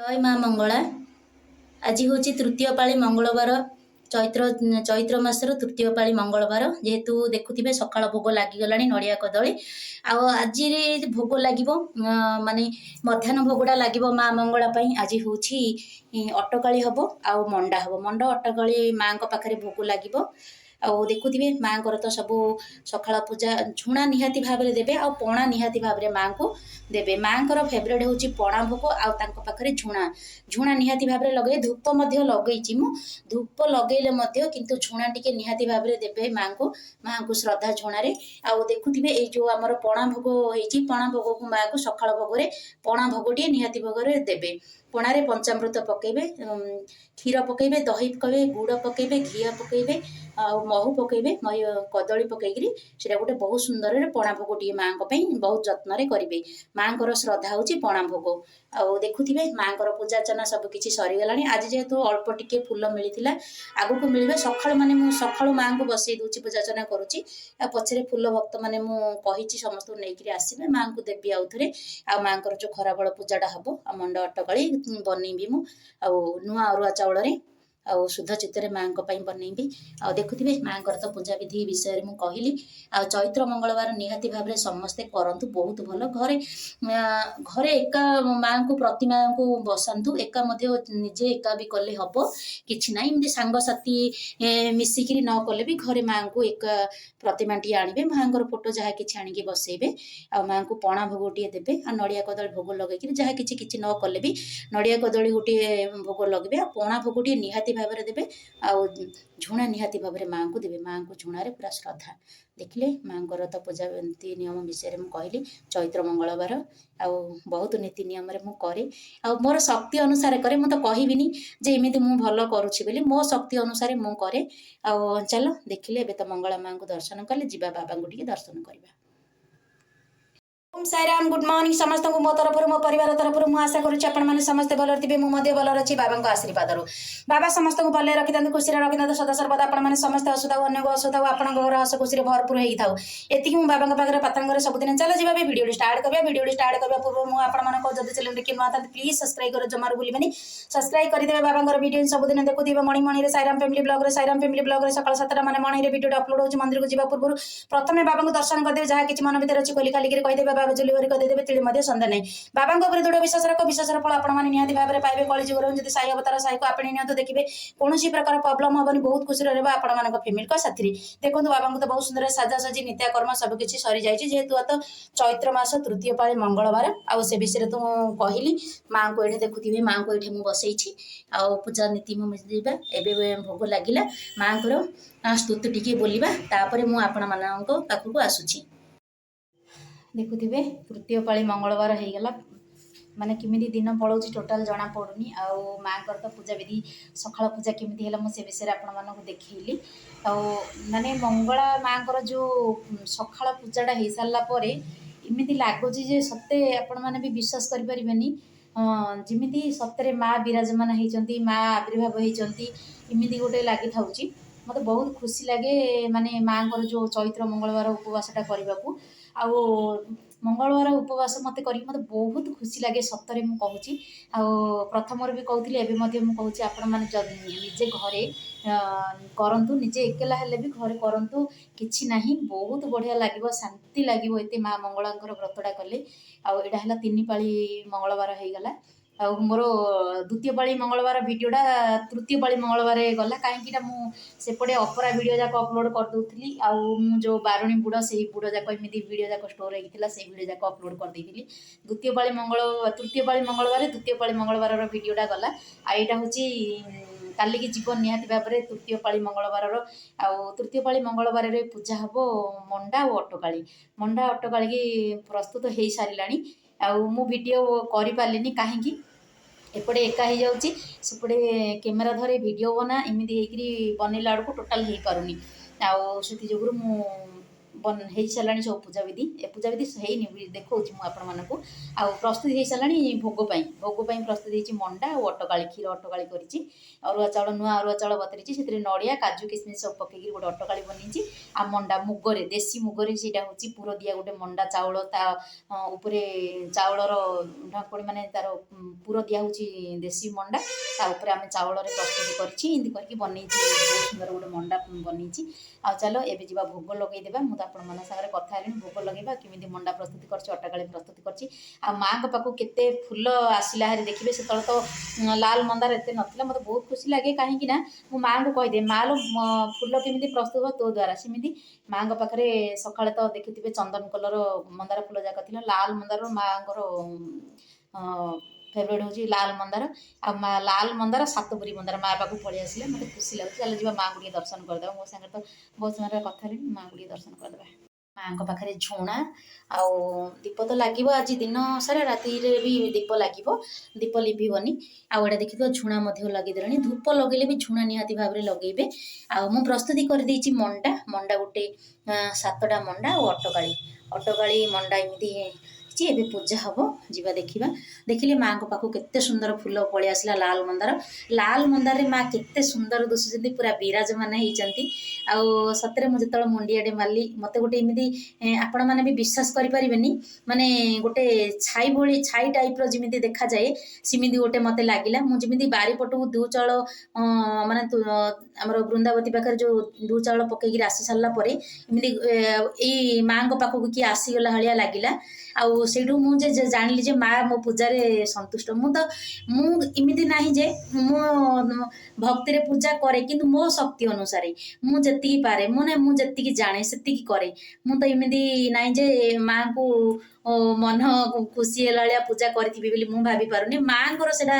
ଜୟ ମା ମଙ୍ଗଳା। ଆଜି ହେଉଛି ତୃତୀୟ ପାଳି ମଙ୍ଗଳବାର, ଚୈତ୍ର ମାସର ତୃତୀୟ ପାଳି ମଙ୍ଗଳବାର। ଯେହେତୁ ଦେଖୁଥିବେ ସକାଳ ଭୋଗ ଲାଗିଗଲାଣି, ନଡ଼ିଆ କଦଳୀ। ଆଉ ଆଜିରେ ଭୋଗ ଲାଗିବ, ମାନେ ମଧ୍ୟାହ୍ନ ଭୋଗଟା ଲାଗିବ ମା ମଙ୍ଗଳା ପାଇଁ। ଆଜି ହେଉଛି ଅଟକାଳି ହେବ ଆଉ ମଣ୍ଡା ହେବ। ମଣ୍ଡା ଅଟକାଳି ମାଆଙ୍କ ପାଖରେ ଭୋଗ ଲାଗିବ। ଆଉ ଦେଖୁଥିବେ ମାଆଙ୍କର ତ ସବୁ ସକାଳ ପୂଜା, ଝୁଣା ନିହାତି ଭାବରେ ଦେବେ ଆଉ ପଣା ନିହାତି ଭାବରେ ମାଆଙ୍କୁ ଦେବେ। ମାଆଙ୍କର ଫେଭରେଟ୍ ହେଉଛି ପଣା ଭୋଗ ଆଉ ତାଙ୍କ ପାଖରେ ଝୁଣା। ଝୁଣା ନିହାତି ଭାବରେ ଲଗେଇ, ଧୂପ ମଧ୍ୟ ଲଗେଇଛି ମୁଁ। ଧୂପ ଲଗେଇଲେ ମଧ୍ୟ କିନ୍ତୁ ଝୁଣା ଟିକେ ନିହାତି ଭାବରେ ଦେବେ ମାଆଙ୍କୁ, ମାଆଙ୍କୁ ଶ୍ରଦ୍ଧା ଝୁଣାରେ। ଆଉ ଦେଖୁଥିବେ ଏଇ ଯେଉଁ ଆମର ପଣା ଭୋଗ ହେଇଛି, ପଣା ଭୋଗକୁ ମାଆକୁ ସକାଳ ଭୋଗରେ ପଣା ଭୋଗଟିଏ ନିହାତି ଭୋଗରେ ଦେବେ। ପଣାରେ ପଞ୍ଚାମୃତ ପକେଇବେ, କ୍ଷୀର ପକେଇବେ, ଦହି ପକେଇବେ, ଗୁଡ଼ ପକେଇବେ, ଘିଅ ପକେଇବେ ଆଉ ମହୁ ପକେଇବେ, କଦଳୀ ପକେଇକିରି ସେଇଟା ଗୋଟେ ବହୁତ ସୁନ୍ଦରରେ ପଣା ଭୋଗ ଟିକେ ମାଆଙ୍କ ପାଇଁ ବହୁତ ଯତ୍ନରେ କରିବେ। ମାଆଙ୍କର ଶ୍ରଦ୍ଧା ହେଉଛି ପଣା ଭୋଗ। ଆଉ ଦେଖୁଥିବେ ମାଆଙ୍କର ପୂଜାର୍ଚ୍ଚନା ସବୁ କିଛି ସରିଗଲାଣି। ଆଜି ଯେହେତୁ ଅଳ୍ପ ଟିକେ ଫୁଲ ମିଳିଥିଲା, ଆଗକୁ ମିଳିବେ। ସକାଳୁ ମାନେ ମୁଁ ସକାଳୁ ମାଆଙ୍କୁ ବସେଇ ଦେଉଛି, ପୂଜାର୍ଚ୍ଚନା କରୁଛି। ଆଉ ପଛରେ ଫୁଲ ଭକ୍ତମାନେ ମୁଁ କହିଛି ସମସ୍ତଙ୍କୁ ନେଇକିରି ଆସିବେ, ମାଆଙ୍କୁ ଦେବି ଆଉ ଥରେ। ଆଉ ମାଆଙ୍କର ଯେଉଁ ଖରାବେଳ ପୂଜାଟା ହେବ ଆଉ ମଣ୍ଡ ଅଟକଳି ବନେଇବି ମୁଁ, ଆଉ ନୂଆ ଅରୁଆ ଚାଉଳରେ ଆଉ ଶୁଦ୍ଧ ଚିତ୍ତରେ ମାଆଙ୍କ ପାଇଁ ବନେଇବି। ଆଉ ଦେଖୁଥିବେ ମାଆଙ୍କର ତ ପୂଜାବିଧି ବିଷୟରେ ମୁଁ କହିଲି। ଆଉ ଚୈତ୍ର ମଙ୍ଗଳବାର ନିହାତି ଭାବରେ ସମସ୍ତେ କରନ୍ତୁ, ବହୁତ ଭଲ। ଘରେ ଘରେ ଏକା ମାଆଙ୍କୁ ପ୍ରତିମାଙ୍କୁ ବସାନ୍ତୁ, ଏକା ମଧ୍ୟ ନିଜେ ଏକା ବି କଲେ ହେବ, କିଛି ନାହିଁ। ଏମିତି ସାଙ୍ଗସାଥି ମିଶିକିରି ନ କଲେ ବି ଘରେ ମାଆଙ୍କୁ ଏକା ପ୍ରତିମାଟିଏ ଆଣିବେ, ମାଆଙ୍କର ଫଟୋ ଯାହା କିଛି ଆଣିକି ବସେଇବେ। ଆଉ ମାଆଙ୍କୁ ପଣା ଭୋଗ ଟିଏ ଦେବେ ଆଉ ନଡ଼ିଆ କଦଳୀ ଭୋଗ ଲଗେଇକିରି ଯାହା କିଛି କିଛି ନ କଲେ ବି ନଡ଼ିଆ କଦଳୀ ଗୋଟିଏ ଭୋଗ ଲଗେଇବେ ଆଉ ପଣା ଭୋଗଟିଏ ନିହାତି ଭାବରେ ଦେବେ। ଆଉ ଝୁଣା ନିହାତି ଭାବରେ ମାଆଙ୍କୁ ଦେବେ। ମାଆଙ୍କୁ ଝୁଣାରେ ପୁରା ଶ୍ରଦ୍ଧା। ଦେଖିଲେ ମାଆଙ୍କର ତ ପୂଜା ନୀତି ନିୟମ ବିଷୟରେ ମୁଁ କହିଲି। ଚୈତ୍ର ମଙ୍ଗଳବାର ଆଉ ବହୁତ ନୀତି ନିୟମରେ ମୁଁ କରେ ଆଉ ମୋର ଶକ୍ତି ଅନୁସାରେ କରେ। ମୁଁ ତ କହିବିନି ଯେ ଏମିତି ମୁଁ ଭଲ କରୁଛି ବୋଲି, ମୋ ଶକ୍ତି ଅନୁସାରେ ମୁଁ କରେ। ଆଉ ଚାଲ ଦେଖିଲେ ଏବେ ତ ମଙ୍ଗଳା ମାଆଙ୍କୁ ଦର୍ଶନ କଲେ, ଯିବା ବାବାଙ୍କୁ ଟିକେ ଦର୍ଶନ କରିବା। ଓମ୍ ସାଇରାମ, ଗୁଡ୍ ମର୍ଣ୍ଣିଂ ସମସ୍ତଙ୍କୁ ମୋ ତରଫରୁ, ମୋ ପରିବାର ତରଫରୁ। ମୁଁ ଆଶା କରୁଛି ଆପଣମାନେ ସମସ୍ତେ ଭଲରେ ଥିବେ। ମୁଁ ମଧ୍ୟ ଭଲରେ ଅଛି ବାବାଙ୍କ ଆଶୀର୍ବାଦରୁ। ବାବା ସମସ୍ତଙ୍କୁ ଭଲରେ ରଖିଥାନ୍ତୁ, ଖୁସିରେ ରଖିଥାନ୍ତୁ ସଦା ସର୍ବଦା। ଆପଣମାନେ ସମସ୍ତେ ହସୁଥାଉ, ଅନ୍ୟକୁ ହସୁଥାଉ, ଆପଣଙ୍କ ଘର ହସ ଖୁସିରେ ଭରପୁର ହେଇଥାଉ, ଏତିକି ମୁଁ ବାବାଙ୍କ ପାଖରେ ପ୍ରାର୍ଥନା କରେ ସବୁଦିନ। ଚାଲ ଯିବା ବି ଭିଡ଼ିଓଟି ଷ୍ଟାର୍ଟ କରିବା। ଭିଡ଼ିଓଟି ଷ୍ଟାର୍ଟ କରିବା ପୂର୍ବରୁ ମୁଁ ଆପଣମାନଙ୍କ ଯଦି ଚ୍ୟାନେଲରେ କିଏ ନୂଆ ଥାନ୍ତି, ପ୍ଲିଜ୍ ସବସ୍କ୍ରାଇବ୍ କର, ଜମାରୁ ଭୁଲିବେନି, ସବସ୍କ୍ରାଇବ୍ କରିଦେବେ। ବାବାଙ୍କର ଭିଡ଼ିଓ ସବୁଦିନ ଦେଖୁଥିବେ ମଣି ମଣିରେ, ସାଇରାମ ଫ୍ୟାମିଲି ବ୍ଲଗରେ। ସାଇରାମ ଫ୍ୟାମିଲି ବ୍ଲଗରେ ସକାଳ 7ଟା ମାନେ ମଣିରେ ଭିଡ଼ିଓଟି ଅପଲୋଡ଼ ହେଉଛି। ମନ୍ଦିରକୁ ଯିବା ପୂର୍ବରୁ ପ୍ରଥମେ ବାବାଙ୍କୁ ଦର୍ଶନ କରିଦେବେ। ଯାହା କିଛି ମନ ଭିତରେ ଅଛି ଖୋଲି ଖାଲିକିରି କହିଦେବେ, ବାବା ଜୁଲି କରିଦେବେ, ତିଳେ ମଧ୍ୟ ସନ୍ଦେହ ନାହିଁ। ବାବାଙ୍କ ଉପରେ ଦୃଢ଼ ବିଶ୍ୱାସ ରଖ, ବିଶ୍ୱାସର ଫଳ ଆପଣମାନେ ନିହାତି ଭାବରେ ପାଇବେ। କଳିଯୁଗରେ ଯଦି ସାଇ ଅବତାର, ସାଇକୁ ଆପଣେଇ ନିଅନ୍ତୁ, ଦେଖିବେ କୌଣସି ପ୍ରକାର ପ୍ରୋବ୍ଲେମ୍ ହେବନି, ବହୁତ ଖୁସିରେ ରହିବ ଆପଣମାନଙ୍କ ଫ୍ୟାମିଲିଙ୍କ ସାଥିରେ। ଦେଖନ୍ତୁ ବାବାଙ୍କୁ ତ ବହୁତ ସୁନ୍ଦର ସାଜାସଜି, ନିତ୍ୟକର୍ମ ସବୁ କିଛି ସରିଯାଇଛି। ଯେହେତୁ ତ ଚୈତ୍ର ମାସ ତୃତୀୟ ପାଳି ମଙ୍ଗଳବାର, ଆଉ ସେ ବିଷୟରେ ତ ମୁଁ କହିଲି। ମାଆଙ୍କୁ ଏଇଠି ଦେଖୁଥିବେ, ମାଆଙ୍କୁ ଏଇଠି ମୁଁ ବସେଇଛି ଆଉ ପୂଜା ନୀତି ମୁଁ ଯିବା। ଏବେ ଭୋଗ ଲାଗିଲା, ମାଆଙ୍କର ସ୍ତୁତି ଟିକେ ବୋଲିବା, ତାପରେ ମୁଁ ଆପଣମାନଙ୍କ ପାଖକୁ ଆସୁଛି। ଦେଖୁଥିବେ ତୃତୀୟ ପାଳି ମଙ୍ଗଳବାର ହେଇଗଲା, ମାନେ କେମିତି ଦିନ ପଳାଉଛି ଟୋଟାଲ୍ ଜଣା ପଡ଼ୁନି। ଆଉ ମାଆଙ୍କର ତ ପୂଜାବିଧି ସକାଳ ପୂଜା କେମିତି ହେଲା ମୁଁ ସେ ବିଷୟରେ ଆପଣମାନଙ୍କୁ ଦେଖେଇଲି। ଆଉ ମାନେ ମଙ୍ଗଳା ମାଆଙ୍କର ଯେଉଁ ସକାଳ ପୂଜାଟା ହେଇସାରିଲା ପରେ ଏମିତି ଲାଗୁଛି ଯେ ସତେ ଆପଣମାନେ ବି ବିଶ୍ୱାସ କରିପାରିବେନି, ଯେମିତି ସତରେ ମା' ବିରାଜମାନ ହେଇଛନ୍ତି, ମା' ଆବିର୍ଭାବ ହେଇଛନ୍ତି, ଏମିତି ଗୋଟେ ଲାଗିଥାଉଛି। ମୋତେ ବହୁତ ଖୁସି ଲାଗେ ମାନେ ମାଆଙ୍କର ଯେଉଁ ଚୈତ୍ର ମଙ୍ଗଳବାର ଉପବାସଟା କରିବାକୁ। ଆଉ ମଙ୍ଗଳବାର ଉପବାସ ମୋତେ କରିକି ମୋତେ ବହୁତ ଖୁସି ଲାଗେ, ସତରେ ମୁଁ କହୁଛି। ଆଉ ପ୍ରଥମରୁ ବି କହୁଥିଲି, ଏବେ ମଧ୍ୟ ମୁଁ କହୁଛି, ଆପଣମାନେ ନିଜେ ଘରେ କରନ୍ତୁ, ନିଜେ ଏକଲା ହେଲେ ବି ଘରେ କରନ୍ତୁ, କିଛି ନାହିଁ, ବହୁତ ବଢ଼ିଆ ଲାଗିବ, ଶାନ୍ତି ଲାଗିବ ଏତେ ମା' ମଙ୍ଗଳାଙ୍କର ବ୍ରତଟା କଲେ। ଆଉ ଏଇଟା ହେଲା ତିନି ପାଳି ମଙ୍ଗଳବାର ହେଇଗଲା। ଆଉ ମୋର ଦ୍ୱିତୀୟ ପାଳି ମଙ୍ଗଳବାର ଭିଡ଼ିଓଟା ତୃତୀୟ ପାଳି ମଙ୍ଗଳବାର ଗଲା, କାହିଁକିନା ମୁଁ ସେପଟେ ଅପରା ଭିଡ଼ିଓ ଯାକ ଅପଲୋଡ଼ କରିଦେଉଥିଲି। ଆଉ ମୁଁ ଯେଉଁ ବାରୁଣୀ ବୁଡ଼, ସେଇ ବୁଡ଼ ଯାକ ଏମିତି ଭିଡ଼ିଓ ଯାକ ଷ୍ଟୋର୍ ହେଇକି ଥିଲା, ସେଇ ଭିଡ଼ିଓ ଯାକ ଅପଲୋଡ଼ କରିଦେଇଥିଲି। ଦ୍ୱିତୀୟ ପାଳି ମଙ୍ଗଳ, ତୃତୀୟ ପାଳି ମଙ୍ଗଳବାର, ଦ୍ୱିତୀୟ ପାଳି ମଙ୍ଗଳବାରର ଭିଡ଼ିଓଟା ଗଲା। ଆଉ ଏଇଟା ହେଉଛି କାଲିକି ଯିବ ନିହାତି ଭାବରେ ତୃତୀୟ ପାଳି ମଙ୍ଗଳବାରର। ଆଉ ତୃତୀୟ ପାଳି ମଙ୍ଗଳବାରରେ ପୂଜା ହେବ ମଣ୍ଡା ଆଉ ଅଟକାଳି। ମଣ୍ଡା ଅଟକାଳିକି ପ୍ରସ୍ତୁତ ହେଇସାରିଲାଣି। ଆଉ ମୁଁ ଭିଡ଼ିଓ କରିପାରିଲିନି, କାହିଁକି ଏପଟେ ଏକା ହେଇଯାଉଛି, ସେପଟେ କ୍ୟାମେରା ଧରେ ଭିଡ଼ିଓ ବନା, ଏମିତି ହେଇକିରି ବନେଇଲା ବେଳକୁ ଟୋଟାଲ୍ ହେଇପାରୁନି। ଆଉ ସେଥି ଯୋଗୁରୁ ମୁଁ ହେଇସାରିଲାଣି ସବୁ ପୂଜାବିଧି। ଏ ପୂଜାବିଧି ହେଇନି ବି, ଦେଖାଉଛି ମୁଁ ଆପଣମାନଙ୍କୁ। ଆଉ ପ୍ରସ୍ତୁତି ହେଇସାରିଲାଣି ଭୋଗ ପାଇଁ। ଭୋଗ ପାଇଁ ପ୍ରସ୍ତୁତ ହେଇଛି ମଣ୍ଡା ଆଉ ଅଟକାଳି, କ୍ଷୀର ଅଟକାଳି କରିଛି। ଅରୁଆ ଚାଉଳ, ନୂଆ ଅରୁଆ ଚାଉଳ ବତୁରେଇଛି, ସେଥିରେ ନଡ଼ିଆ, କାଜୁ, କିସମିସ୍ ସବୁ ପକେଇକି ଗୋଟେ ଅଟକାଳି ବନେଇଛି। ଆଉ ମଣ୍ଡା ମୁଗରେ, ଦେଶୀ ମୁଗରେ, ସେଇଟା ହେଉଛି ପୁର ଦିଆ ଗୋଟେ ମଣ୍ଡା। ଚାଉଳ ତା ଉପରେ ଚାଉଳର ଢାଙ୍କୁଣୀ, ମାନେ ତାର ପୁର ଦିଆ ହେଉଛି ଦେଶୀ ମଣ୍ଡା, ତା ଉପରେ ଆମେ ଚାଉଳରେ ପ୍ରସ୍ତୁତି କରିଛି। ଏମିତି କରିକି ବନେଇଛି, ବହୁତ ସୁନ୍ଦର ଗୋଟେ ମଣ୍ଡା ବନେଇଛି। ଆଉ ଚାଲ ଏବେ ଯିବା ଭୋଗ ଲଗେଇଦେବା। ମୁଁ ତ ଆପଣମାନଙ୍କ ସାଙ୍ଗରେ କଥା ହେଲିଣି। ଭୋଗ ଲଗେଇବା, କେମିତି ମଣ୍ଡା ପ୍ରସ୍ତୁତି କରିଛି, ଅଟକାଳି ପ୍ରସ୍ତୁତି କରିଛି, ଆଉ ମାଆଙ୍କ ପାଖକୁ କେତେ ଫୁଲ ଆସିଲା ହାରି ଦେଖିବେ। ସେତେବେଳେ ତ ଲାଲ ମନ୍ଦାର ଏତେ ନଥିଲା। ମୋତେ ବହୁତ ଖୁସି ଲାଗେ, କାହିଁକି ନା ମୁଁ ମାଆଙ୍କୁ କହିଦିଏ, ମା ଲୋ, ଫୁଲ କେମିତି ପ୍ରସ୍ତୁତ ହେବ ତୋ ଦ୍ୱାରା। ସେମିତି ମାଆଙ୍କ ପାଖରେ ସକାଳେ ତ ଦେଖିଥିବେ ଚନ୍ଦନ କଲର ମନ୍ଦାର ଫୁଲ ଯାକ ଥିଲା। ଲାଲ ମନ୍ଦାର ମାଆଙ୍କର ଫେଭରେଟ୍ ହେଉଛି ଲାଲ ମନ୍ଦାର। ଆଉ ମା ଲାଲ ମନ୍ଦାର, ସାତପୁରୀ ମନ୍ଦାର ମା ପାଖକୁ ପଳେଇ ଆସିଲେ। ମୋତେ ଖୁସି ଲାଗୁଛି। ଚାଲ ଯିବା, ମାଆଙ୍କୁ ଟିକେ ଦର୍ଶନ କରିଦେବା। ମୋ ସାଙ୍ଗରେ ତ ବହୁତ ସମୟରେ କଥା ହେଲିଣି, ମାଆଙ୍କୁ ଟିକେ ଦର୍ଶନ କରିଦେବା। ମାଆଙ୍କ ପାଖରେ ଝୁଣା ଆଉ ଦୀପ ତ ଲାଗିବ ଆଜି ଦିନ ସାରା, ରାତିରେ ବି ଦୀପ ଲାଗିବ, ଦୀପ ଲିଭିବନି। ଆଉ ଏଇଟା ଦେଖିଥିବ, ଝୁଣା ମଧ୍ୟ ଲଗେଇଦେଲେଣି। ଧୂପ ଲଗେଇଲେ ବି ଝୁଣା ନିହାତି ଭାବରେ ଲଗେଇବେ। ଆଉ ମୁଁ ପ୍ରସ୍ତୁତି କରିଦେଇଛି ମଣ୍ଡା। ମଣ୍ଡା ଗୋଟେ 7ଟା ମଣ୍ଡା ଆଉ ଅଟକାଳି, ଅଟକାଳି ମଣ୍ଡା ଏମିତି ହେଇଛି। ଏବେ ପୂଜା ହବ, ଯିବା ଦେଖିବା। ଦେଖିଲେ ମାଆଙ୍କ ପାଖକୁ କେତେ ସୁନ୍ଦର ଫୁଲ ପଳେଇ ଆସିଲା, ଲାଲ ମନ୍ଦାର। ଲାଲ ମନ୍ଦାରରେ ମା କେତେ ସୁନ୍ଦର ଦିଶୁଛନ୍ତି, ପୁରା ବିରାଜମାନ ହେଇଛନ୍ତି। ଆଉ ସତରେ ମୁଁ ଯେତେବେଳେ ମୁଣ୍ଡିଆଟେ ମାରିଲି, ମୋତେ ଗୋଟେ ଏମିତି ଆପଣମାନେ ବି ବିଶ୍ୱାସ କରିପାରିବେନି, ମାନେ ଗୋଟେ ଛାଇ ଭଳି, ଛାଇ ଟାଇପ୍ର ଯେମିତି ଦେଖାଯାଏ, ସେମିତି ଗୋଟେ ମୋତେ ଲାଗିଲା। ମୁଁ ଯେମିତି ବାରିପଟକୁ ଦୁଇ ଚାଉଳ, ମାନେ ଆମର ବୃନ୍ଦାବତୀ ପାଖରେ ଯେଉଁ ଦୁଇ ଚାଉଳ ପକେଇକିରି ଆସି ସାରିଲା ପରେ ଏମିତି ଏଇ ମାଆଙ୍କ ପାଖକୁ କିଏ ଆସିଗଲା ଭଳିଆ ଲାଗିଲା। ଆଉ ସେଇଠୁ ମୁଁ ଯେ ଜାଣିଲି ଯେ ମା ମୋ ପୂଜାରେ ସନ୍ତୁଷ୍ଟ। ମୁଁ ତ ମୁଁ ଏମିତି ନାହିଁ ଯେ ମୁଁ ଭକ୍ତିରେ ପୂଜା କରେ, କିନ୍ତୁ ମୋ ଶକ୍ତି ଅନୁସାରେ ମୁଁ ଯେତିକି ପାରେ, ମୁଁ ନା ମୁଁ ଯେତିକି ଜାଣେ ସେତିକି କରେ। ମୁଁ ତ ଏମିତି ନାହିଁ ଯେ ମାଆଙ୍କୁ ମନ ଖୁସି ହେଲା ଭଳିଆ ପୂଜା କରିଥିବି ବୋଲି ମୁଁ ଭାବି ପାରୁନି। ମାଆଙ୍କର ସେଇଟା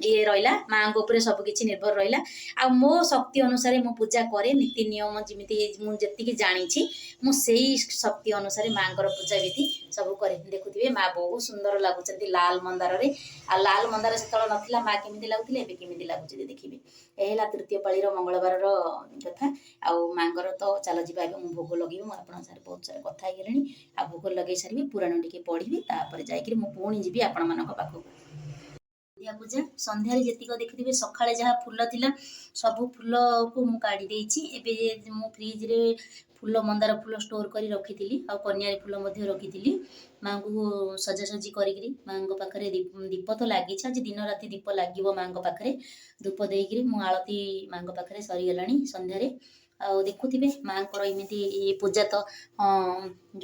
ଇଏ ରହିଲା, ମାଆଙ୍କ ଉପରେ ସବୁ କିଛି ନିର୍ଭର ରହିଲା। ଆଉ ମୋ ଶକ୍ତି ଅନୁସାରେ ମୁଁ ପୂଜା କରେ। ନୀତି ନିୟମ ଯେମିତି ମୁଁ ଯେତିକି ଜାଣିଛି, ମୁଁ ସେଇ ଶକ୍ତି ଅନୁସାରେ ମାଆଙ୍କର ପୂଜା ବିଧି ସବୁ କରେ। ଦେଖୁଥିବେ, ମା ବହୁତ ସୁନ୍ଦର ଲାଗୁଛନ୍ତି ଲାଲ ମନ୍ଦାରରେ। ଆଉ ଲାଲ ମନ୍ଦାର ସେତେବେଳେ ନଥିଲା, ମା କେମିତି ଲାଗୁଥିଲେ, ଏବେ କେମିତି ଲାଗୁଛନ୍ତି ଦେଖିବେ। ଏ ହେଲା ତୃତୀୟ ପାଳିର ମଙ୍ଗଳବାରର କଥା। ଆଉ ମାଆଙ୍କର ତ ଚାଲ ଯିବା, ଏବେ ମୁଁ ଭୋଗ ଲଗେଇବି। ମୁଁ ଆପଣଙ୍କ ସାଙ୍ଗରେ ବହୁତ ସାରା କଥା ହେଇଗଲିଣି। ଆଉ ଭୋଗ ଲଗେଇ ସାରିବି, ପୁରାଣ ଟିକେ ପଢ଼ିବି, ତାପରେ ଯାଇକିରି ମୁଁ ପୁଣି ଯିବି ଆପଣମାନଙ୍କ ପାଖକୁ। ସନ୍ଧ୍ୟା ପୂଜା, ସନ୍ଧ୍ୟାରେ ଯେତିକ ଦେଖିଥିବେ, ସକାଳେ ଯାହା ଫୁଲ ଥିଲା ସବୁ ଫୁଲକୁ ମୁଁ କାଢ଼ି ଦେଇଛି। ଏବେ ମୁଁ ଫ୍ରିଜରେ ଫୁଲ, ମନ୍ଦାର ଫୁଲ ଷ୍ଟୋର୍ କରି ରଖିଥିଲି ଆଉ କନିଆରୀ ଫୁଲ ମଧ୍ୟ ରଖିଥିଲି। ମାଆଙ୍କୁ ସଜାସଜି କରିକିରି ମାଆଙ୍କ ପାଖରେ ଦୀପ ତ ଲାଗିଛି, ଆଜି ଦିନ ରାତି ଦୀପ ଲାଗିବ ମାଆଙ୍କ ପାଖରେ। ଧୂପ ଦେଇକିରି ମୁଁ ଆଳତି ମାଆଙ୍କ ପାଖରେ ସରିଗଲାଣି ସନ୍ଧ୍ୟାରେ। ଆଉ ଦେଖୁଥିବେ ମାଆଙ୍କର ଏମିତି ପୂଜା ତ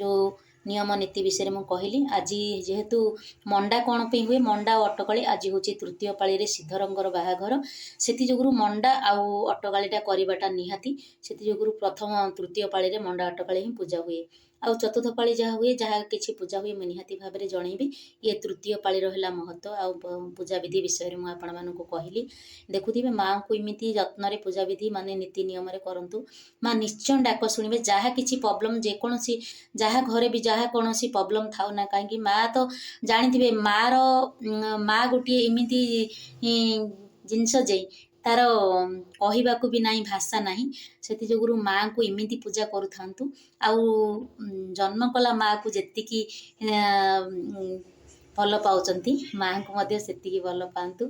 ଯେଉଁ ନିୟମ ନୀତି ବିଷୟରେ ମୁଁ କହିଲି। ଆଜି ଯେହେତୁ ମଣ୍ଡା କ'ଣ ପାଇଁ ହୁଏ, ମଣ୍ଡା ଆଉ ଅଟକାଳି, ଆଜି ହେଉଛି ତୃତୀୟ ପାଳିରେ ଶ୍ରୀଧରଙ୍କର ବାହାଘର, ସେଥିଯୋଗୁରୁ ମଣ୍ଡା ଆଉ ଅଟକାଳିଟା କରିବାଟା ନିହାତି। ସେଥିଯୋଗୁରୁ ପ୍ରଥମ ତୃତୀୟ ପାଳିରେ ମଣ୍ଡା ଅଟକାଳି ହିଁ ପୂଜା ହୁଏ। ଆଉ ଚତୁର୍ଥ ପାଳି ଯାହା ହୁଏ, ଯାହା କିଛି ପୂଜା ହୁଏ, ମୁଁ ନିହାତି ଭାବରେ ଜଣେଇବି। ଇଏ ତୃତୀୟ ପାଳିର ହେଲା ମହତ୍ତ୍ୱ ଆଉ ପୂଜାବିଧି ବିଷୟରେ ମୁଁ ଆପଣମାନଙ୍କୁ କହିଲି। ଦେଖୁଥିବେ, ମାଆଙ୍କୁ ଏମିତି ଯତ୍ନରେ ପୂଜାବିଧି ମାନେ ନୀତି ନିୟମରେ କରନ୍ତୁ, ମା ନିଶ୍ଚୟ ଡାକ ଶୁଣିବେ। ଯାହା କିଛି ପ୍ରୋବ୍ଲେମ୍, ଯେକୌଣସି ଯାହା ଘରେ ବି ଯାହା କୌଣସି ପ୍ରୋବ୍ଲେମ୍ ଥାଉ ନା କାହିଁକି, ମା ତ ଜାଣିଥିବେ, ମାଆର ମା ଗୋଟିଏ ଏମିତି ଜିନିଷ ଯେ ତାର କହିବାକୁ ବି ନାହିଁ, ଭାଷା ନାହିଁ। ସେଥିଯୋଗୁରୁ ମାଆଙ୍କୁ ଏମିତି ପୂଜା କରୁଥାନ୍ତୁ। ଆଉ ଜନ୍ମ କଲା ମାଆକୁ ଯେତିକି ଭଲ ପାଉଛନ୍ତି, ମାଆଙ୍କୁ ମଧ୍ୟ ସେତିକି ଭଲ ପାଆନ୍ତୁ।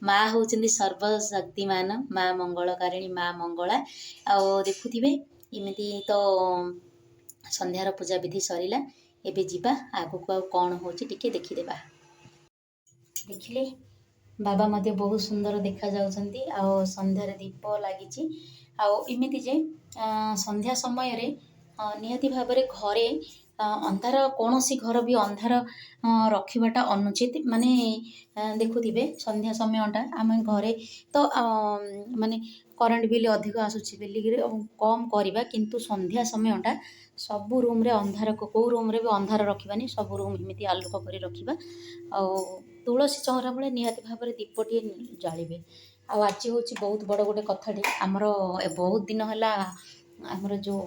ମା ହେଉଛନ୍ତି ସର୍ବଶକ୍ତିମାନ, ମା ମଙ୍ଗଳକାରିଣୀ, ମା ମଙ୍ଗଳା। ଆଉ ଦେଖୁଥିବେ, ଏମିତି ତ ସନ୍ଧ୍ୟାର ପୂଜାବିଧି ସରିଲା। ଏବେ ଯିବା ଆଗକୁ, ଆଉ କ'ଣ ହେଉଛି ଟିକେ ଦେଖିଦେବା। ଦେଖିଲେ, ବାବା ମଧ୍ୟ ବହୁତ ସୁନ୍ଦର ଦେଖାଯାଉଛନ୍ତି। ଆଉ ସନ୍ଧ୍ୟାରେ ଦୀପ ଲାଗିଛି। ଆଉ ଏମିତି ଯେ ସନ୍ଧ୍ୟା ସମୟରେ ନିହାତି ଭାବରେ ଘରେ ଅନ୍ଧାର, କୌଣସି ଘର ବି ଅନ୍ଧାର ରଖିବାଟା ଅନୁଚିତ। ମାନେ ଦେଖୁଥିବେ, ସନ୍ଧ୍ୟା ସମୟଟା ଆମେ ଘରେ ତ ମାନେ କରେଣ୍ଟ ବିଲ୍ ଅଧିକ ଆସୁଛି ବୋଲିକିରି କମ୍ କରିବା, କିନ୍ତୁ ସନ୍ଧ୍ୟା ସମୟଟା ସବୁ ରୁମ୍ରେ ଅନ୍ଧାର, କେଉଁ ରୁମ୍ରେ ବି ଅନ୍ଧାର ରଖିବାନି, ସବୁ ରୁମ୍ ଏମିତି ଆଲୋକ କରି ରଖିବା। ଆଉ ତୁଳସୀ ଚଉଁରା ମୂଳେ ନିହାତି ଭାବରେ ଦୀପଟିଏ ଜାଳିବେ। ଆଉ ଆଜି ହେଉଛି ବହୁତ ବଡ଼ ଗୋଟେ କଥାଟେ। ଆମର ବହୁତ ଦିନ ହେଲା, ଆମର ଯେଉଁ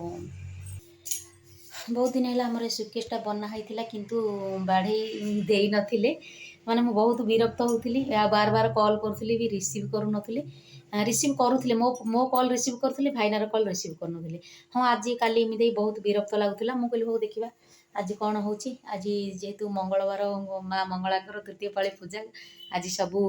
ବହୁତ ଦିନ ହେଲା ଆମର ଏ ସୁଟକେସ୍ଟା ବନା ହେଇଥିଲା, କିନ୍ତୁ ବାଢ଼େଇ ଦେଇନଥିଲେ। ମାନେ ମୁଁ ବହୁତ ବିରକ୍ତ ହେଉଥିଲି, ଆଉ ବାର ବାର କଲ୍ କରୁଥିଲି ବି ରିସିଭ୍ କରୁନଥିଲି। ରିସିଭ୍ କରୁଥିଲେ, ମୋ ମୋ କଲ୍ ରିସିଭ୍ କରୁଥିଲେ, ଭାଇନାର କଲ୍ ରିସିଭ୍ କରୁନଥିଲେ। ହଁ, ଆଜି କାଲି ଏମିତି ବହୁତ ବିରକ୍ତ ଲାଗୁଥିଲା। ମୁଁ କହିଲି ହଉ ଦେଖିବା ଆଜି କ'ଣ ହେଉଛି। ଆଜି ଯେହେତୁ ମଙ୍ଗଳବାର, ମା ମଙ୍ଗଳାଙ୍କର ତୃତୀୟ ପାଳି ପୂଜା, ଆଜି ସବୁ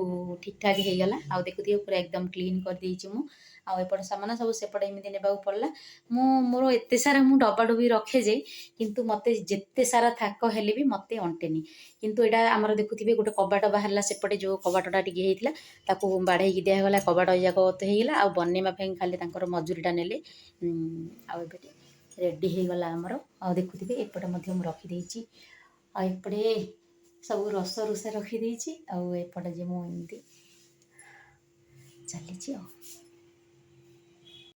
ଠିକ୍ଠାକ୍ ହେଇଗଲା। ଆଉ ଦେଖୁଥିବେ ପୁରା ଏକଦମ କ୍ଲିନ୍ କରିଦେଇଛି ମୁଁ। ଆଉ ଏପଟେ ସାମାନ ସବୁ ସେପଟେ ଏମିତି ନେବାକୁ ପଡ଼ିଲା। ମୁଁ ମୋର ଏତେ ସାରା ମୁଁ ଡବା ଡବି ରଖେ ଯେ, କିନ୍ତୁ ମୋତେ ଯେତେ ସାରା ଥାକ ହେଲେ ବି ମୋତେ ଅଣ୍ଟେନି। କିନ୍ତୁ ଏଇଟା ଆମର ଦେଖୁଥିବେ ଗୋଟେ କବାଟ ବାହାରିଲା ସେପଟେ, ଯେଉଁ କବାଟଟା ଟିକେ ହେଇଥିଲା ତାକୁ ବାଢ଼େଇକି ଦିଆଗଲା, କବାଟ ଯାକ ହେଇଗଲା। ଆଉ ବନେଇବା ପାଇଁ ଖାଲି ତାଙ୍କର ମଜୁରୀଟା ନେଲେ। ଆଉ ଏବେ ରେଡ଼ି ହେଇଗଲା ଆମର। ଆଉ ଦେଖୁଥିବେ ଏପଟେ ମଧ୍ୟ ମୁଁ ରଖିଦେଇଛି, ଆଉ ଏପଟେ ସବୁ ରସ ରୁସା ରଖିଦେଇଛି। ଆଉ ଏପଟେ ଯେ ମୁଁ ଏମିତି ଚାଲିଛି ଆଉ।